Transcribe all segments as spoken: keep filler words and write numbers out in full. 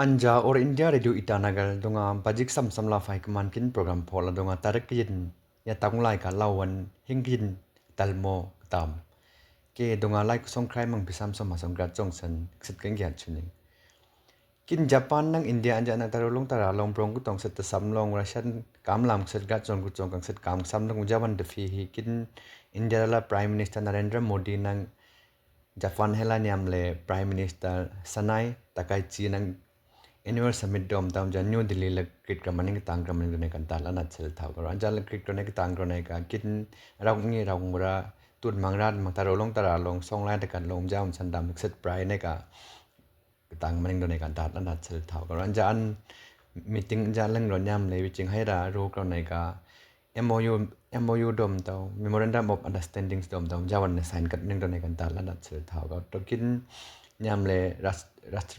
Anja or India Radio Itanagar, dunga bajik sam samla fai kaman kin program phola dunga tarik yin ya taung lai ka lauan hing yin talmo tam. Ke dunga lai kusong krai mang pisam som masong grat song san ksit kengya chuning. Kin Japan nang India anja nang taro long tara long brong kutong set ta sam long Russian kam lam set grat song kutong kang set kam sam long Japan de fi hi kin India la Prime Minister Narendra Modi nang Japan hela niam le Prime Minister Sanae Takaichi nang annual summit dom dom jan New Delhi le krit kramaning tang kramaning done kan tal anat sel thau ka anja le krit krone tang krone ka kin raung ngi raung ra tut mang rat mang taro long tara long song lai da kan long jam san dam set prai ne ka tang maning done kan tal anat sel thau ka anja an meeting anja leng ro niam le viching hai ra ro krone ka M O U, M O U dom tau, Memorandum of Understandings dom tau, jawan ne sign kat ning done kan tal anat sel thau ka. To kin niam le ras, ras,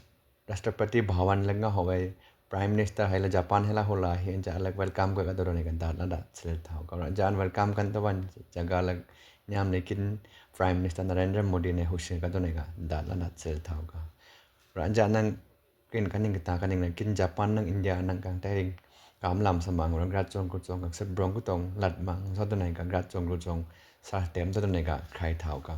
Rashtrapati Bhavan le nga ho wai Prime Minister hai la Japan hela hola hi anja le welcome ka ka done kan tal anat sel thau ka. Jan welcome kan tawan jaga le niam le kin Prime Minister Narendra Modi ne hushi ka done kan tal anat sel thau ka. Anja nang kin kaning kita kaning na kin Japan nang India nang kang tering kam lam samang ura grat song kut song kang set brong kutong lat mang sa tu nai ka grat song kut song sa tem sa tu nai ka khai thau ka.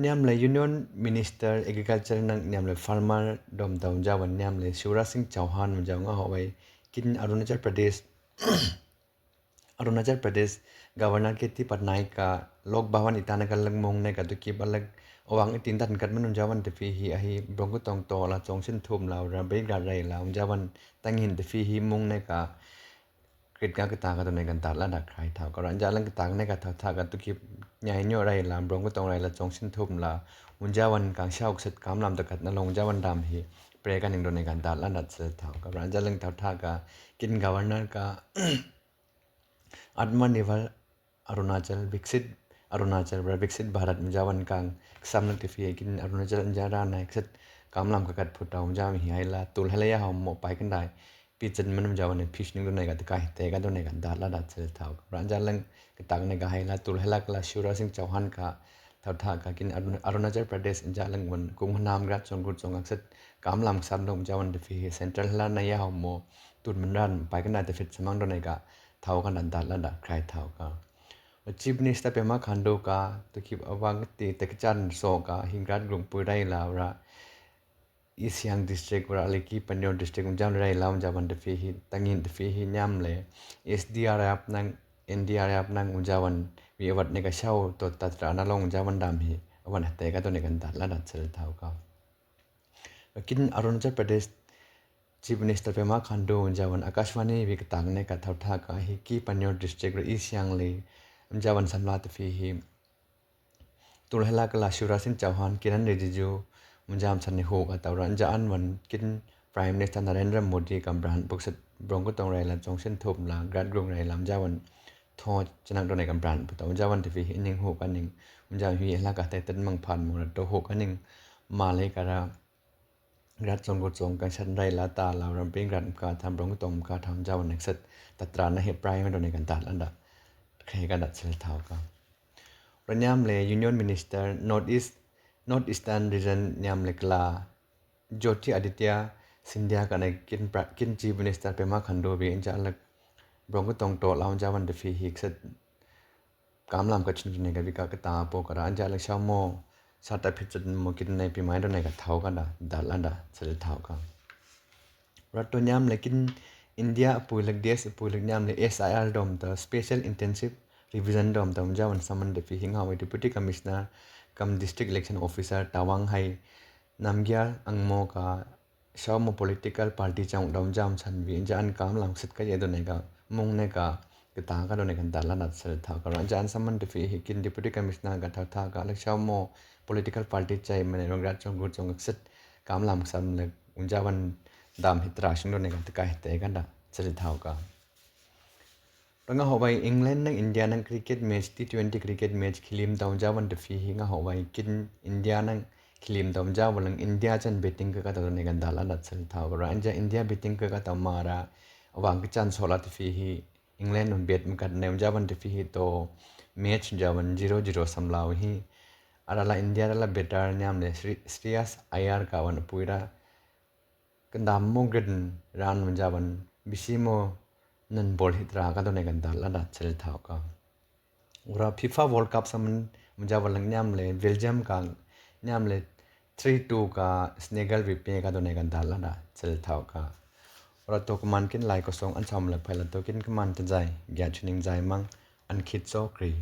Niam le Union Minister Agriculture nang niam le farmer dom dau jawan niam le Shivraj Singh Chauhan jaw nga ho wai kin Arunachal Pradesh Arunachal Pradesh Governor K T Patnaik ka Lok Bhavan Itanagar lek mung ne ka tu kip alek owang itin dan kat manun jawan te fi hi ahi brong kutong to la chong sin thum la ura bei gat rai la un jawan tangin te fi hi mung ne ka krit ka kita ka tu ne kan tat la da khai thau ka ran ja leng kita ne ka thau tha ka tu kip nyai nyo rai la brong kutong rai la chong sin thum la un jawan kang shau set kam lam ta kat na long jawan dam hi pre ka ning do ne kan tat la da se thau ka ran ja leng thau tha ka kin governor ka Atmanirbhar Arunachal, Viksit Arunachal, bra Viksit Bharat, mjawan kang, ksam lak tifi kin Arunachal, mjara na ikset, kamlam kakat phuta, mjam hi aila, tul hala ya hom mo pai kendai, pichet man mjawan ne phish ning dunai ka tikai, te ka dunai ka dat la dat sel thau. Bra nja leng, ketak ne ka haila, tul hala kala Shivraj Singh Chauhan ka, thau tha ka kin Arun-, Arunachal Pradesh, nja leng wan, kum hanam grat song gut song akset, kamlam ksam dong mjawan tifi, central hala na ya hom mo, tut man ran, pai kendai te fit samang dunai ka, thau ka dan dat la dat, krai thau ka. Chief Minister Pema Khandu ka, tu kip awang ti tekichan so ka, hingrat grung pui rai la ra, East Siang District ra, Liki Panyor District, unjam rai la, unjam wan defi hi, tangin defi hi nyam le, S D R F nang, N D R F nang, unjam wan, wi awat ne ka shau, to tatra na long, unjam wan dam hi, awan hate ka to ne kan dat la dat sel thau ka. Kin Arunachal Pradesh Chief Minister Pema Khandu jawan Akashvani wi ketak ne ka thau tha ka hi ki Panyor District ra East Siang le jawan samla te fi hi. Tul hala kala Shivraj Singh Chauhan, Kiren Rijiju, jam san ni hu ka tau ra ja an wan kin Prime Minister Narendra Modi kam bran bukset brong kutong rai la chong sin thum la grat grung rai la jawan tho chanak done kam bran puta jawan te fi hi ning hu ka ning jawan hi hala ka te tet mang phan mo ra to hu ka ning ma le ka ra Grat song gut song kan shat rai la ta la ram ping grat ka tham rong tong ka tham jaw next set ta tra na he prime do ne kan ta la da. Khe ka da sel thau ka. Ra nyam le Union Minister North East, North Eastern Region nyam le kla Jyotiraditya Scindia ka ne kin pra-, kin Chief Minister Pema Khandu bi inja lek brong tong to la jawan de fi hik set Kamlam ka chin ne ka vika ka ta po ka ra anja lek shau mo sa ta phit mo kin ne pi mai do ne ka thau ka da da la da sel thau ka. Ra to nyam le kin India pui lek des pui lek nyam le S I R dom ta special intensive revision dom ta unja wan saman de fi hinga wai deputy commissioner kam district election officer Tawang Hai Namgyal Angmo ka Shau mo political party chang dom jam san vi inja an kamlam set ka ye do ne ka mung ne ka kita ka do ne ka da la na sel thau ka ra inja an saman de fi hi kin deputy commissioner ka thau tha ka lek shau mo political party chai mene rong rat chong gut chong set kamlam sam le unja wan dam hi tra shing do ne ka te ka hi te ka da sel thau ka. Ra nga ho bai England nang India nang cricket match, T twenty cricket match khilim tau jawan te fi hi nga ho bai kin India nang khilim tau jawan lang India chan batting ka ka tau ne ka da la na sel thau ka ra anja India batting ka ka tau mara awang ka chan so la te fi hi England un bat ma kat ne jawan te fi hi to match jawan zero zero sam lau hi. Ara la India ra la batter nyam le Shri-, Shreyas Iyer ka wan pui ra kanda mo gin ran manja van bisi mo nan bol hitra ka done kanda lada chil thao ka. Ura FIFA World Cup sa manja van lang niam le Belgium ka niam le three two ka Senegal vipi ka done kanda lada chil thao ka. Ura to kman kin lai kosong an sam le phaila to kin kman tajai gia chuning jai mang an khit so kri.